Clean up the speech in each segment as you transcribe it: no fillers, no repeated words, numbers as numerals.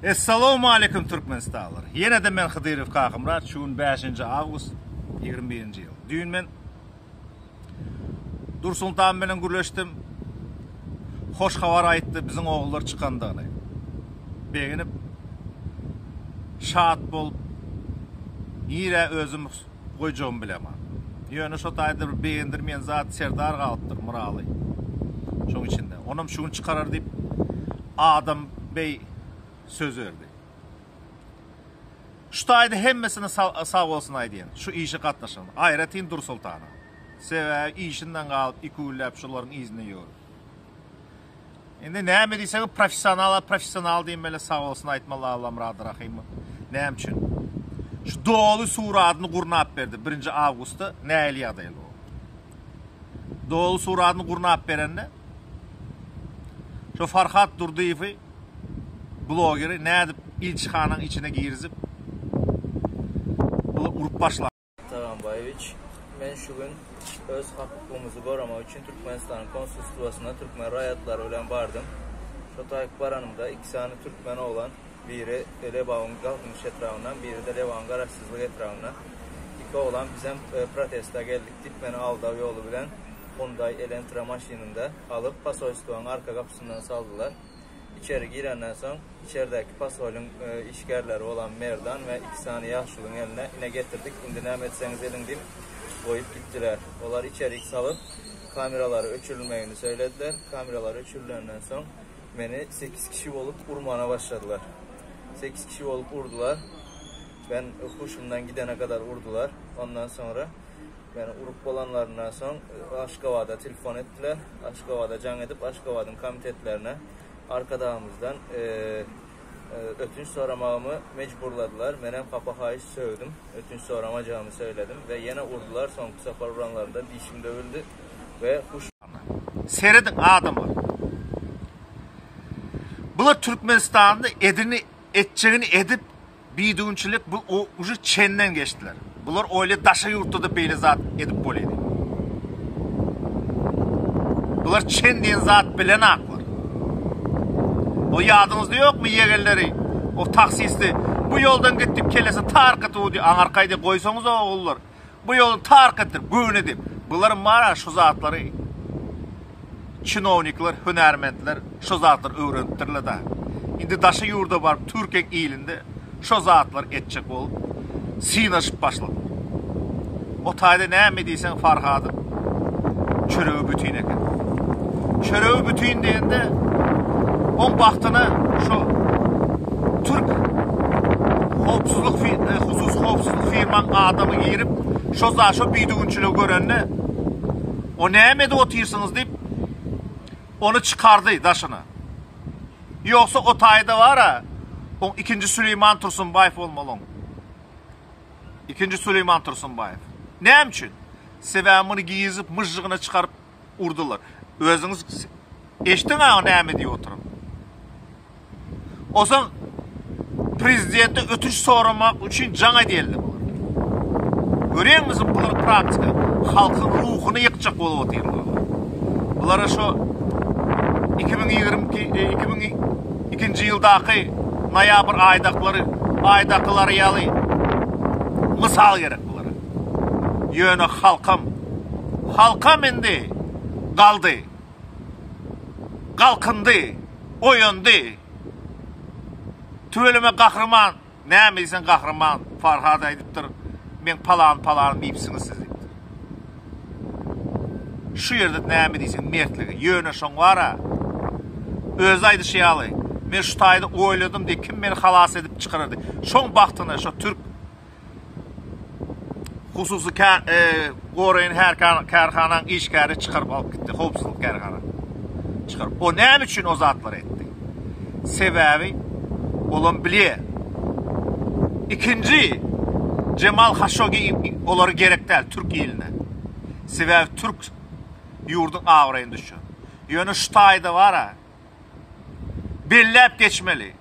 Essalawmaleýkum Türkmenistanlylar. Ýene-de men Hydyrow Kakymyrat. Şu gün 5-nji awgust 21-nji ýyl. Düýn men Dursultan bilen gürleşdim. Hoş habar aýtdy, biziň ogullar çykandygyny. Begenip, şat bolup, nirä özüm goýjagymy bilemok. Ýöne şo taýda bir begendirmeýän zat Serdar galypdyr, Myraly. Şoň içinde. Onam şu gün çykarar diýip Adam beý söz berdi. Şu taýda hemmesine sag bolsun aýdýan, şu işe gatnaşan, aýratyn Dursoltana. Sebäbi işinden galyp iki günläp şolaryň yzynda ýörüp. Indi näme diýseňiz professionala professional diýmeli sag bolsun aýtmaly Allamyrat Rahymow. Näme üçin? Şu doly suradyny gurnap berdi birinji awgustda nähili ýagdaýly boldy. Doly suradyny gurnap berende şu Farhat Durdyýewi blogeri nädip ilçihanaň içine girizip urup başlap. Taganbaýewiç, men şu gün öz hak-hukugymyzy goramak üçin Türkmenistanyň konsulstwasyna türkmen raýatlary bilen bardym. Şo taýyk baranymda iki sany türkmen oglan, biri Lebabyň Galkynyş etrabyndan, biri-de Lebabyň Garaşsyzlyk etrabyndan. Iki oglan bizem protesta geldik diýip meni aldaw ýoly bilen Hyundai Elentra maşynynda alyp posolstwanyň arka gapysyndan saldylar. Içeri girenden soň, içerdäki posolyň işgärleri bolan Merdan we iki sany ýaşulyň eline, Ine getirdik, indi näme etseňiz ediň diýip, goýup gitdiler. Olar içerik salyp, kameralary öçürilmegini söýlediler. Kameralar öçürilenden soň, meni sekiz kişi bolup urmana başladylar. Sekiz kişi bolup urdular. Ben huşumdan gidene kadar urdular. Ondan soňra Meni urup bolanlaryndan soň Aşgabada telefon etdiler. Aşgabada jaň edip, Aşgabadyň komitetlerine Arkadagymyzdan ötünç soramagymy mejburladylar. Menem hapa haýyş sögdüm. Ötünç soramajagymy söyledim we ýene urdular. Soňky sapar uranlarynda dişim döwüldi we huş. Serediň adamlar. Bular Türkmenistanda edini etjegini edip Bidünçilik bu uje çenden geçdiler. Bular oýla daşary ýurtda-da beýle zat edip bolýar diýip. Bular çen diýen zat bilenaklar. O ýadyňyzda ýokmy ýegenleri o taksisti bu ýoldan git diýip kellesini tark etip diýip aňarkaý diýip goýsaňyz ogullar. Bu ýoly tark etdir, göwne diýip. Bular bara şu zatlary çinownikler, hünärmentler şu zatlary öwrenipdirler da. Indi daşa ýurda baryp Türkiýeň ilinde şo zatlary etjek bolup synaşyp başladylar. O taýda näme diýseň Farhadyň çöregi bütin eken. Çöregi bütin diýende oň bagtyna şo türk howpsuzlyk e, hususy howpsuzlyk firmaň adamy girip şo za şo bidügünçiligi görende o näme edip otyrsyňyz diýip ony çykardy daşyna. Ýogsa o taýda bar-a, oň ikinji Süleýman Tursunbaýew bolmaly oň. Ikinji Süleýman Tursunbaýew. Näme üçin? Sebäbi muny girizip myžžygyna çykaryp urdular. Özüňiz eşdiň-ä o näme diýip oturan. Onsoň prezidente ötünç soramak üçin jaň edýärler bular. Görýäňmi bular praktika halkyň ruhuny ýykjak bolup otyrlar. Bulara şo 2022 2002-nji ýyldaky noýabr aýdaklary aýdakylary ýaly mysal gerek bulara. Ýöne halkam halkam indi galdy. Galkyndy, oýandy. Tüweleme gahryman, näme diýseň gahryman Farhad aýdypdyr, meň palan palanym iýipsiňiz siz diýipdir. Şu ýerde näme diýseň mertligi. Ýöne şoň bar-a, özi aýdyşy ýaly, men şu taýda oýladym diý, kim meni halas edip çykarar diý. Şoň bagtyna şo türk Hususy goraýan her kärhanaň işgäri çykaryp alyp gitdi, howpsuzlyk kärhana. Çykaryp. O näme üçin o zatlary etdi? Sebäbi olam bilýär. Ikinji Jemal Haşogi olary gerek däl türk iline. Sebäbi türk ýurduň abraýyny düşür. Ýöne şu taýda bar-a. Belläp geçmeli.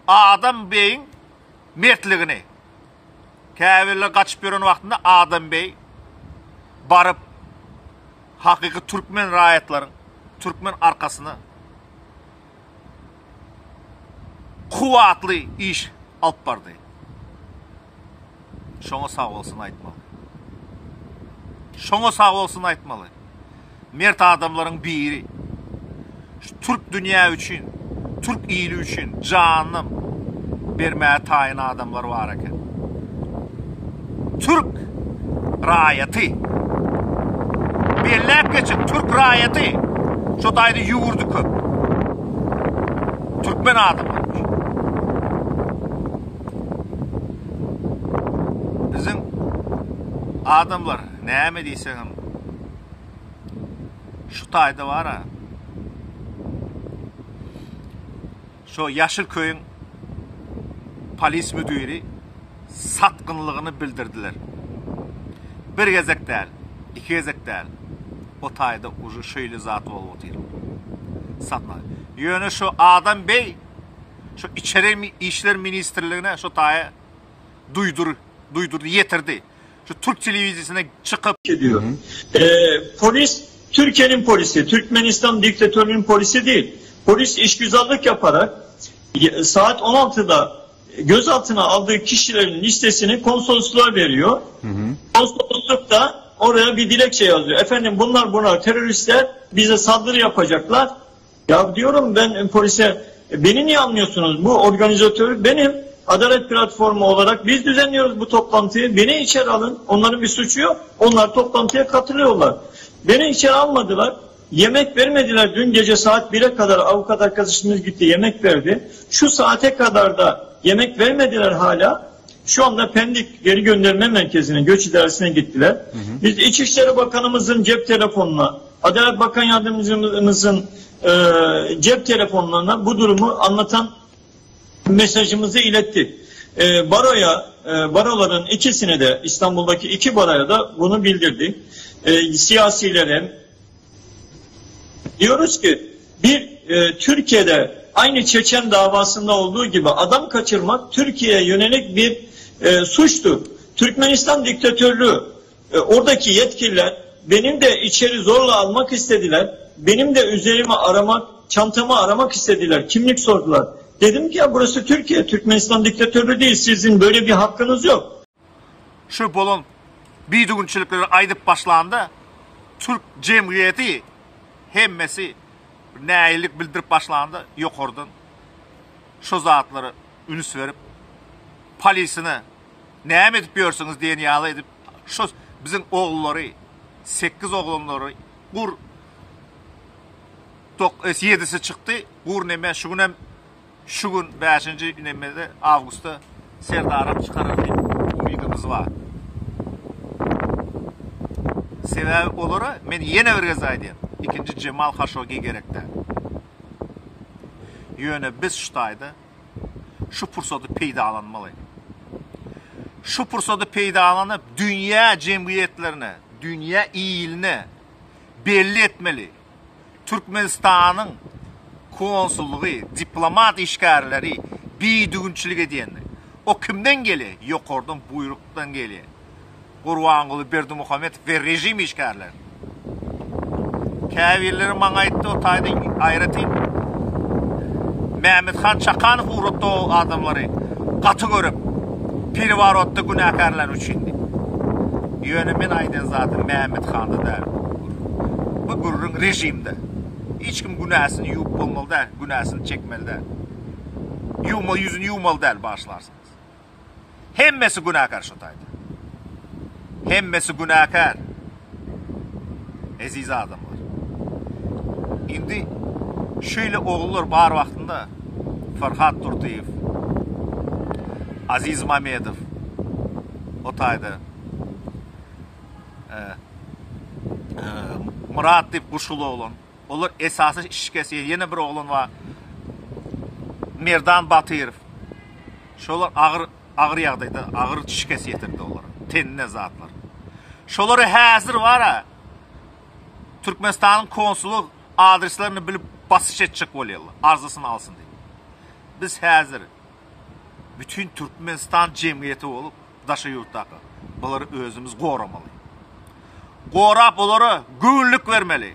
Adam beýiň mertligini. Käbirler gaçyp ýören wagtynda Adam beý baryp hakyky türkmen raýatlaryň türkmen arkasyna. kuwwatly iş alyp bardy. Şoňa sag bolsun aýtmaly. Şoňa sag bolsun aýtmaly. Mert adamlaryň biri. Şu türk dünýä üçin, türk ili üçin janynam bermäge taýyn adamlar bar eken. Türk raýaty. Belläp geçin, türk raýaty. Şo taýda ýurdy köp. Türkmen adamlary. Biziň adamlar näme diýseňem şu taýda bar-a. Şo Ýaşyl köýüň polis müdiri satgynlygyny bildirdiler. Bir gezek däl, iki gezek däl. O taýda uje şeýle zat bolup otyr. Satma. Ýöne şo Adam beý şo içeri işler ministrligine şo taýa duýdur, duýdurdy, ýetirdi. Şu türk telewiziýasyna çykyp. Ediyor. Polis Türkiye'nin polisi, Türkmenistan diktatörünün polisi değil. Polis işgüzarlık yaparak saat 16'da gözaltına aldığı kişilerin listesini konsolosluğa veriyor. Konsolosluk da oraya bir dilekçe yazıyor. Efendim bunlar bunlar teröristler bize saldırı yapacaklar. Ya diyorum ben polise beni niye almıyorsunuz? Bu organizatörü benim. Adalet platformu olarak biz düzenliyoruz bu toplantıyı. Beni içeri alın. Onların bir suçu yok. Onlar toplantıya katılıyorlar. Beni içeri almadılar. Yemek vermediler. Dün gece saat 1'e kadar avukat arkadaşımız gitti yemek verdi. Şu saate kadar da yemek vermediler hala. Şu anda Pendik Geri Gönderme Merkezi'ne, göç idaresine gittiler. Hı hı. Biz İçişleri Bakanımızın cep telefonuna, Adalet Bakan Yardımcımızın e, cep telefonlarına bu durumu anlatan mesajımızı ilettik. E, baroya, e, baroların ikisine de İstanbul'daki iki baroya da bunu bildirdik. E, siyasilere diyoruz ki bir e, Türkiye'de aynı Çeçen davasında olduğu gibi adam kaçırmak Türkiye'ye yönelik bir e, suçtur. Türkmenistan diktatörlüğü e, oradaki yetkililer benim de içeri zorla almak istediler. Benim de üzerimi aramak, çantamı aramak istediler. Kimlik sordular. Dedim ki ya burası Türkiye, Türkmenistan diktatörlüğü değil. Sizin böyle bir hakkınız yok. Şu bolan bidügünçilikleri aýdyp başlanda türk jemgyýeti hemmesi nägilelik bildirip başlanda ýokardan şo zatlara üns berip polisine näme edip ýörsüňiz diýen ýaly edip şo biziň ogullary sekiz oglanlary gur tok ýedisi çykdy gur neme şu günem şu gün bäşinji nemede awgustda Serdaram çykarar diýip umydymyz bar. Sebäbi olara men ýene bir gezek aýdýan ikinji Jemal Haşogi gerek däl. Ýöne biz şu taýda şu pursady peýdalanmaly. Şu pursady peýdalanyp dünýä jemgyýetlerine, dünýä iline belli etmeli. Türkmenistanyň konsullygy, diplomat işgärleri bidügünçilik edýändir. O kimden gelýär? Ýokardan buýrukdan gelýär. Gurbanguly Berdimuhamedow we režim işgärleri. Käbirleri maňa aýtdy, o taýda aýratyn Mämmethan Çakanow ugratdy o adamlary gaty görüp, pereworotda günäkärleni üçin diýip. Ýöne men aýdan zadym Mämmethanda däl. Bu gürrüň režimde. Hiç kim günäsini ýuwup bolmaly däl, günäsini çekmeli däl. Ýuwma, ýüzüni ýuwmaly däl, bagyşlarsyňyz. Hemmesi günäkär şu taýda. Hemmesi günäkär. Eziz adamlar. Indi şeýle ogullar bar wagtynda Farhat Durdyýew, Aziz Mamedow o taýda e, e, Murat diýip guşul oglan. Olar esasy şikes ýene bir oglan bar. Merdan Batyrow. Şolar agyr agyr ýagdaýda, agyr şikes ýetirdi olara. Tenine zatlar. Şolary häzir bar-a Türkmenistanyň konsuly adreslerini bilip basyş etjek bolýarlar. Arzasyny alsyn diýip. Biz häzir bütin Türkmenistan jemgyýeti bolup daşary ýurtdaky bulary özümiz goramaly. Gorap olara göwünlik bermeli.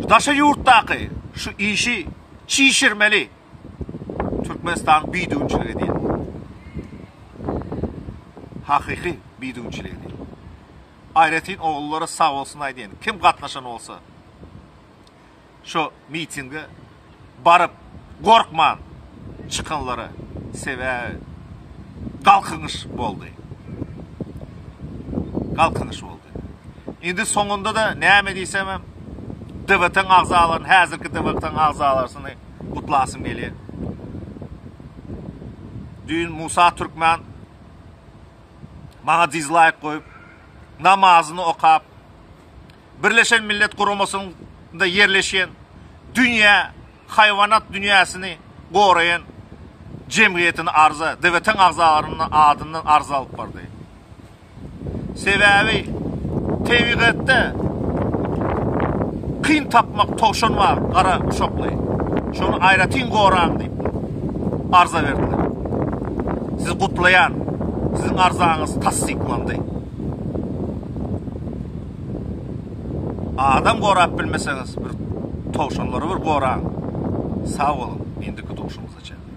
Daşary ýurtdaky şu işi çişirmeli. Türkmenistan bidüwünçilik edýär. Hakyky bidüwünçilik edýär. Aýratyn ogullara sag bolsun aýdýan. Kim gatnaşan bolsa şo mitinge baryp gorkman çykanlara sebäbi galkynyş boldy. Galkynyş boldy. Indi soňunda-da näme diýsemem DWT-iň agzalaryny, häzirki DWT-iň agzalaryny gutlasym gelýär. Düýn Musa Türkmen maňa dizlaýk goýup, namazyny okap, Birleşen Millet Guramasynda ýerleşýän dünýä haýwanat dünýäsini goraýan jemgyýetine arza, DWT-iň agzalarynyň adyndan arza alyp bardy. Sebäbi tebigatda kyn tapmak towşan bar, gara guşakly. Şony aýratyn goraň diýip arza berdiler. Sizi gutlaýan, siziň arzaňyz tassyklandy. Adam gorap bilmeseňiz bir towşanlary bir goraň. Sag boluň, indiki duşumyza çenli.